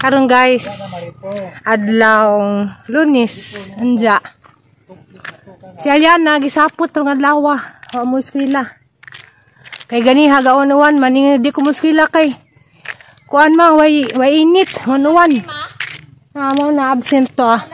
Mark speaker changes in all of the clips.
Speaker 1: Karon guys, adlaw Lunes, anja. Si Aliana gisapot tong adlaw, wa mo eskwela. Kay gani hagaon-uwan maning di ko mo eskwela kay kuan ma way way init, uwan. Ah, mo na absent to ah.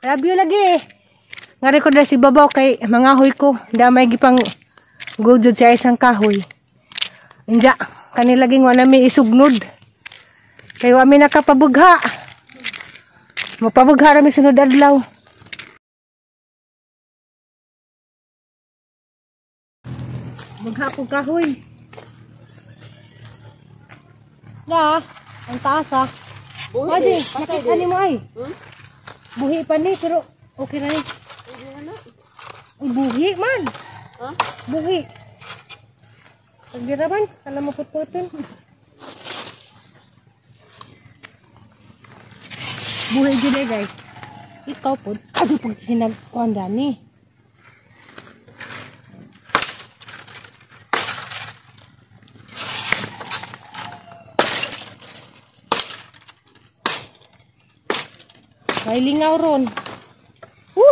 Speaker 1: Rabyo lagi eh. Nga record na si babaw kay mangahoy ko. Damay gipang gudod siya isang kahoy. Inja, kanila laging wala may isugnod. Kay wa mi nakapabugha. Mapabugha ra mi sunod adlaw. Bugha ko kahoy. Da, ang taas ah. Buhi, nakita ni mo ay. Hmm? Buhi pa ni, pero okay na ni. Buhi man. Huh? Buhi. Pagira man, alam mo putputin. Buhi jud eh guys. Ikaw po, ado pag sinagkuan dani. May lingaw ron.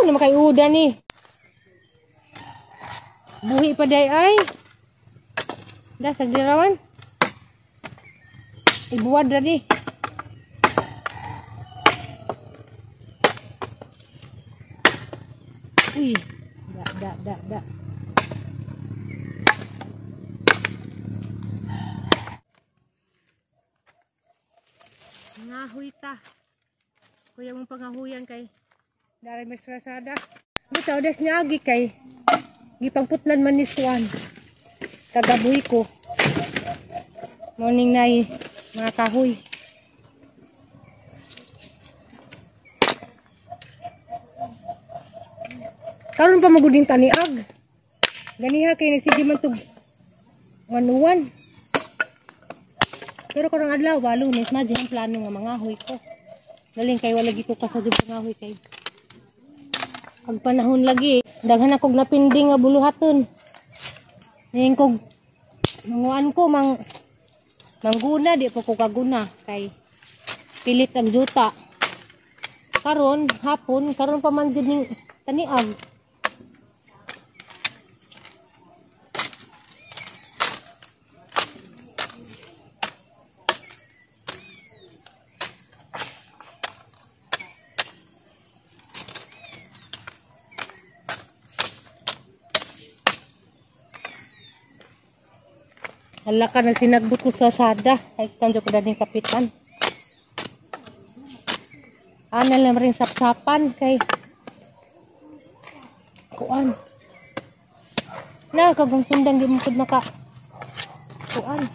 Speaker 1: Naman kay uda ni. Buhi pa day ay. Da sa dirawan. Ibuwad ra di. Uy, da da da da. Ngahoy ta. Kuya mong pangahuyan kay dari may strasada. Bitaw des niagi kay gipangputlan man ni Swan. Kagabuhi ko. Morning nay mga kahoy. Karon pa maguding taniag. Ganiha kay nagsige man tug 1-1. Pero karong adlaw Lunes, imagine ang plano nga mangahoy ko. Galing kay wala gito ka sa pangahoy kay. Ag panahon lagi, daghan akog napinding nga buluhaton. Ning kog manguan ko mang mangguna di pa ko kaguna kay pilit ang juta. Karon hapon, karon pa man jud ning taniag. Hala ka, nagsinagbot ko sa sada. Ay, tanjo ko daning kapitan. Ana lang rin sapsapan kay kuan. Na, kagong sundang di mo pud maka kuan.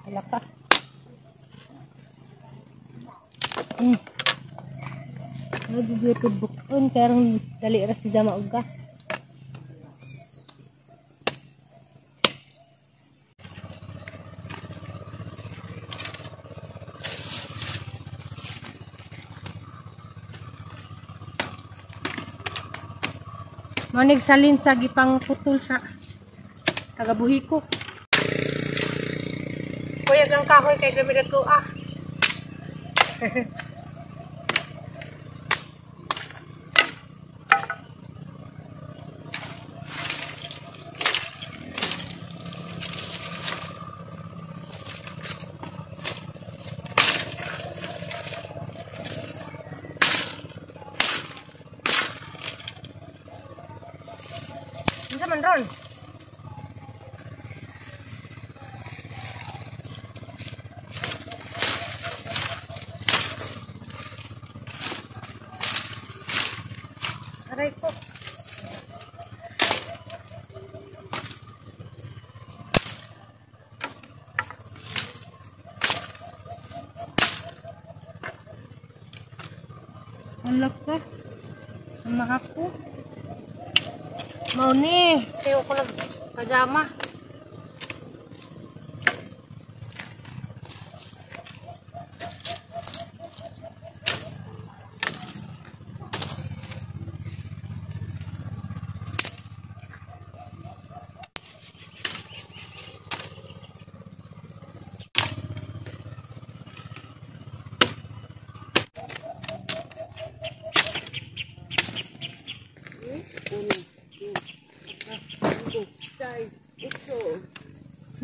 Speaker 1: Wala ka. Nagugutod bukon karong dali ra si jama uga. Manig salin sa gipang putol sa tagabuhi ko. Kuyag ang kahoy kay grabe ko ah. Unsa man ron? Aray ko. Unlock ko. Ang ako. Mao ni, kayo ko nag pajama.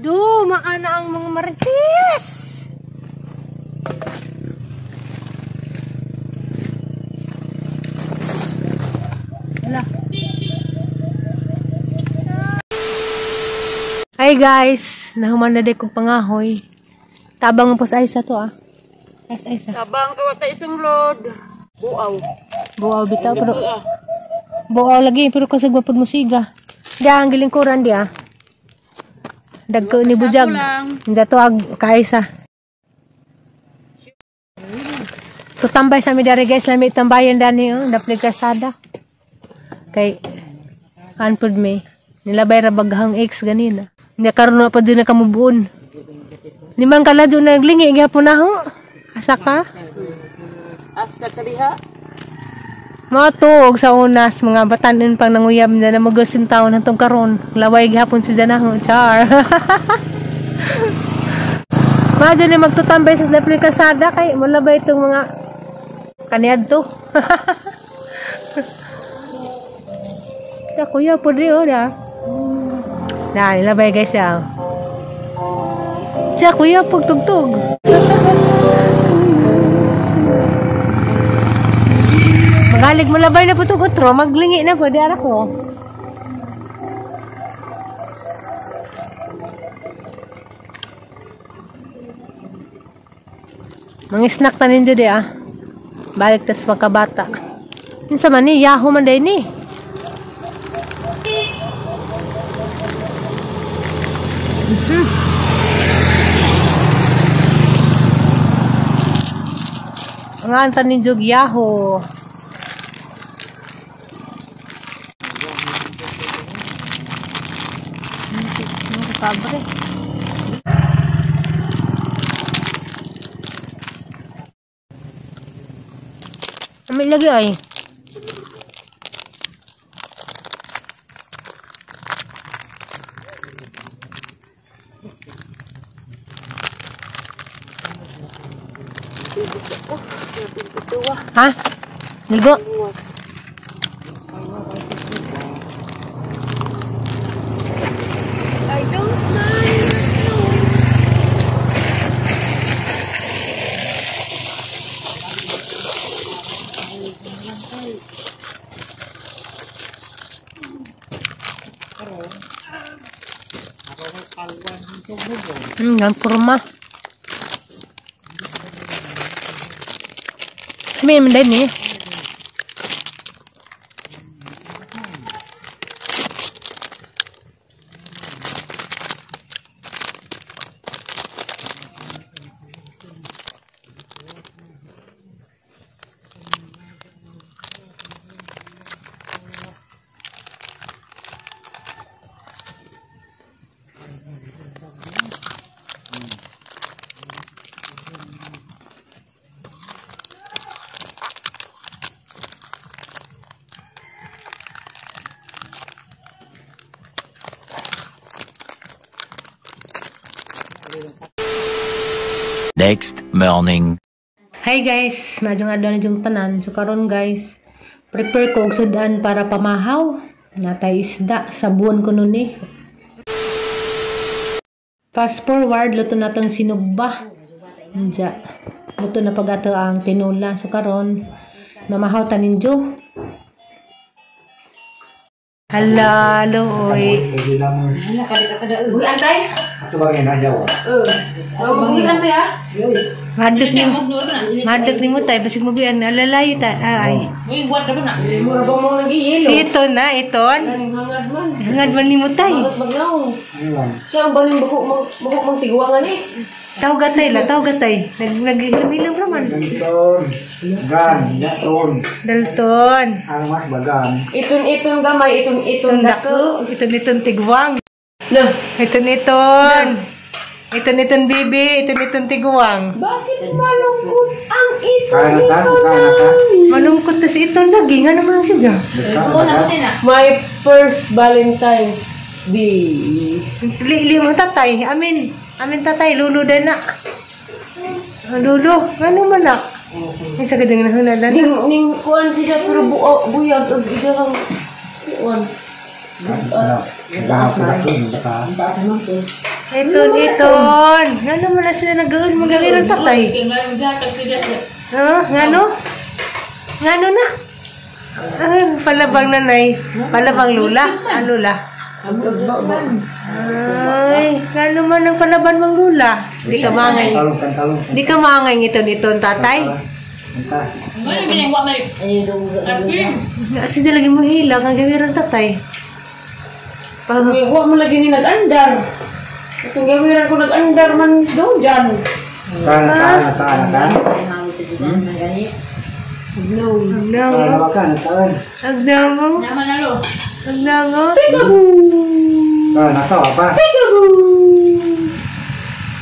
Speaker 1: Do, maana ang mga marites. Wala. Hi guys, nahuman na day kong pangahoy. Tabang po sa isa to ah. Isa.
Speaker 2: Tabang ko ta isang load. Buaw.
Speaker 1: Buaw bitaw pero buaw lagi pero kasag mapud musiga. Diya ang gilingkuran diya. Dagko ni Bujag. Dato ag kaisa. Tutambay sa mi diri guys, lami tambayan dani oh, dapli kalsada. Kay anpud mi nilabay ra baghang ex ganina. Nya karon na pa dun na kamubuon. Limang kaladyo naglingi gyapon na ho. Asa ka?
Speaker 2: Asa ka diha?
Speaker 1: Matuog sa unas mga batanon pang nanguyab na namugasin taon hantong karon. Laway gihapon si Janaho, char. Madyo ni magtutambay sa dapli kalsada kay malabay itong mga kaniadto. Ta kuya pud ri oh da. Na nilabay guys ya. Siya kuya pugtugtog. Magalig mo labay na po itong utro, maglingi na po, di anak ko. Mga snack ta ninyo di ah. Balik tas pagkabata. Yun sa man ni, Yahoo man din ni. Ang anta ninyo Yahoo. Kabre. Ambil lagi ay. Ha? Ligo.
Speaker 2: I don't mind.
Speaker 1: Ang kurma. May man din eh.
Speaker 3: Next morning.
Speaker 1: Hi guys, medyo nga doon yung tanan. So karon guys, prepare ko og sudan para pamahaw. Natay isda, sabuon ko nun eh. Fast forward, luto na tong sinugba. Anja, luto na pag ato ang tinula. So karon, mamahaw ta ninyo. Hala, looy.
Speaker 2: Uy, antay.
Speaker 4: Atubangin na yawa.
Speaker 2: Mabuhian tayo ah.
Speaker 1: Madlok ni mo tayo. Basig mabuhian. Alalay ta. Ay.
Speaker 2: Uy, what na ba na? Mura ba mo nagihilo?
Speaker 1: Si Iton na, Iton.
Speaker 2: Hangad man.
Speaker 1: Hangad man ni mo tayo.
Speaker 2: Hangad magnaong. Siya ang baling buhok mang tiguangan eh.
Speaker 1: Tawag gatay la, tawag gatay. Naghilam-hilam raman.
Speaker 4: Dalton. Gan, Dalton.
Speaker 1: Dalton.
Speaker 4: Ang mas bagan.
Speaker 2: Iton-iton gamay, iton-iton dako.
Speaker 1: Iton-iton tigwang.
Speaker 2: Na.
Speaker 1: Iton-iton. Iton-iton bibi, iton-iton tigwang.
Speaker 2: Bakit malungkot ang iton-iton
Speaker 4: na?
Speaker 1: Malungkot tas iton lagi. Nga naman siya dyan.
Speaker 2: My first Valentine's Day.
Speaker 1: Li mo tatay. Amin. Amin tatay, lulo din na. Lulo, ano man na? Ang sakit ng nahunala na.
Speaker 2: Ning kuan siya pero buyag og iyang kuan.
Speaker 1: Iton, iton. Ngano man na sila nag-uul magawiran tatay? Ha? Ngano? Ngano na? Palabang nanay. Palabang lula. Ah, lula. Ay, ngano man ang palaban mong lula? Di ka mangay. Di ka mangay iton-iton, tatay. Kasi lagi mo hilang ang gawiran tatay.
Speaker 2: Wa mo lagi ni nag-andar. Itong gawiran ko nag-andar man do dyan.
Speaker 4: Kana.
Speaker 2: No.
Speaker 1: Agnango. Agnango.
Speaker 2: Peekaboo.
Speaker 4: Apa?
Speaker 2: Peekaboo.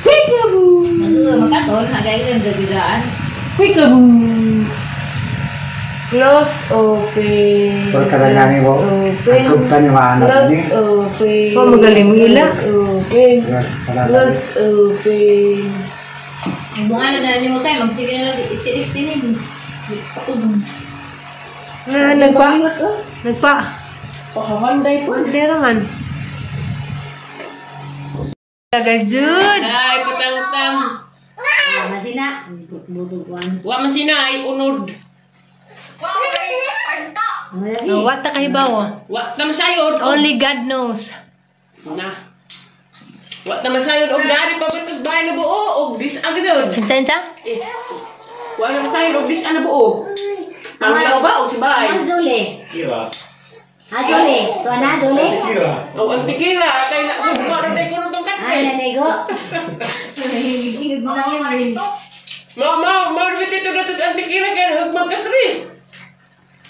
Speaker 2: Peekaboo. Peekaboo. Close open. Open. Close open.
Speaker 1: Oh, magaling mo ila.
Speaker 2: Open. Close open.
Speaker 1: Nagpa. Nagpa.
Speaker 2: Pakahanday po.
Speaker 1: Hindi naman. Gajud.
Speaker 2: Ay, patang-tang.
Speaker 5: Masina.
Speaker 2: Wa masina ay unod.
Speaker 1: Wa ta kahibaw.
Speaker 2: Wa ta masayod.
Speaker 1: Only God knows.
Speaker 2: Na. Wa ta masayod og dari pa bitos bahay na buo og dis agdod.
Speaker 1: Unsa unsa?
Speaker 2: Eh. Wa ta masayod og dis ana buo. Ang law ba og si bahay?
Speaker 5: Dole.
Speaker 4: Kira.
Speaker 5: Dole. Tuwa na dole.
Speaker 2: O ang tikira kay na ko ra day kuno tong katay.
Speaker 5: Ay naligo.
Speaker 2: Ma dito na ang tikira kay hugmag katri.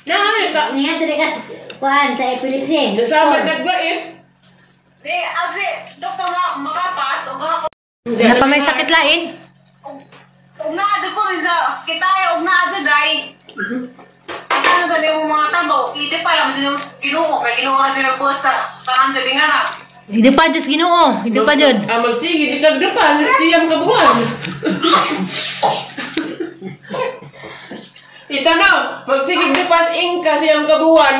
Speaker 2: Na sa
Speaker 5: niya diri ka kuan sa epilepsy.
Speaker 2: Nasama nagwait.
Speaker 6: Di agsi doktor nga makapas og ako.
Speaker 1: Napa may sakit lain?
Speaker 6: Og naa ko rin sa kita og naa dai. Ano sa niyong mga tabo, iti pa lang din Ginoo kay Ginoo ra sila buhat sa tanan sa bingana.
Speaker 1: Hindi pa Diyos Ginoo, hindi pa jud.
Speaker 2: Ah, magsige si kagdapan, siyam ka buwan. Itanaw, magsige dupas ingka siyam ka buwan.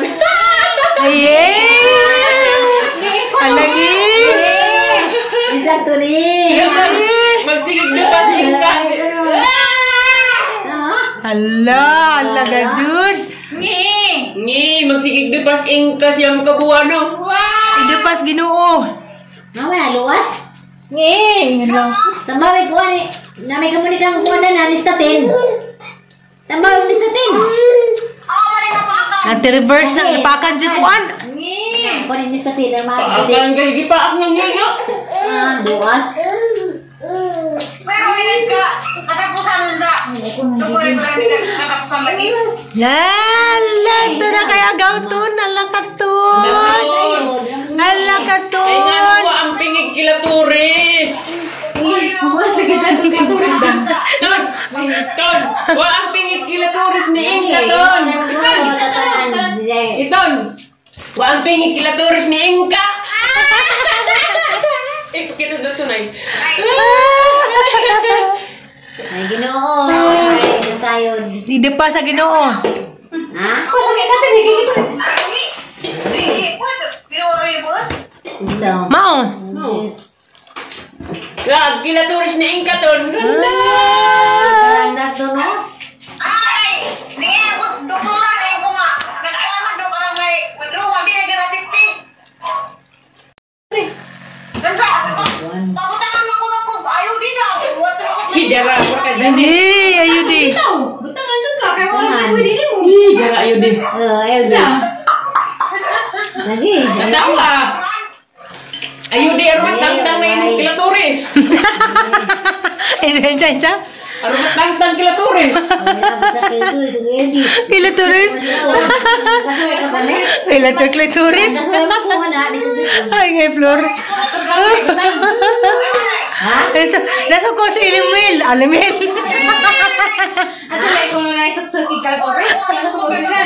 Speaker 1: Aye! Alagi!
Speaker 5: Isa tuli.
Speaker 2: Magsige dupas ingka.
Speaker 1: Ala, ala gajud.
Speaker 2: Ngi, magsigig dupas ingka siyam ka buwan no. Wow!
Speaker 1: Idupas Ginoo.
Speaker 5: Mama na luwas.
Speaker 1: Ngi, ngano.
Speaker 5: Tambawig ko ani. Na may kamunikang kuan na listatin. Tambawig listatin.
Speaker 1: Ate reverse na ipakan jud kuan.
Speaker 5: Ngi. Kuan listatin ang mga.
Speaker 2: Paakan kay gipaak ng nyo.
Speaker 5: Ah, bukas.
Speaker 6: Pero hindi ka katapusan na. Tungkol lang hindi ka katapusan lagi.
Speaker 1: Lala, ito na kaya gawton, ala katon. Ala katon.
Speaker 2: Ay nga ko ang pingig kila turis. Ton, ton, wa ang pingig kila turis ni Ingka ton. Iton, iton. Wa ang pingig kila turis ni Ingka. Ipakita dito na.
Speaker 5: Ay, Ginoo. Ay, nasayod.
Speaker 1: Hindi pa sa Ginoo.
Speaker 5: Ha?
Speaker 1: Mao.
Speaker 2: Lag, kila turis ni Ingka ton.
Speaker 6: Ay! Ningi ako sa doktora eh ko nga. Nagkaman do parang may withdrawal. Di na gana 50. Gansa! Tapos
Speaker 1: Eh, ayudi.
Speaker 7: Butangan jud ka kay wala na pwede nimo.
Speaker 2: Ih, jara ayudi.
Speaker 5: Oh, ayaw di. Lagi.
Speaker 2: Natawa. Ayudi arumat tangtang na imong kilaturis.
Speaker 1: Insa, insa, insa?
Speaker 2: Arumat tangtang kilaturis.
Speaker 1: Kilaturis? Kilatur, kilaturis? Ay, ngay, Flor. Nasa, nasa ko si Elimil. Alimil.
Speaker 7: Ato lay kung na isuksok ikal ore. Ano sa ka?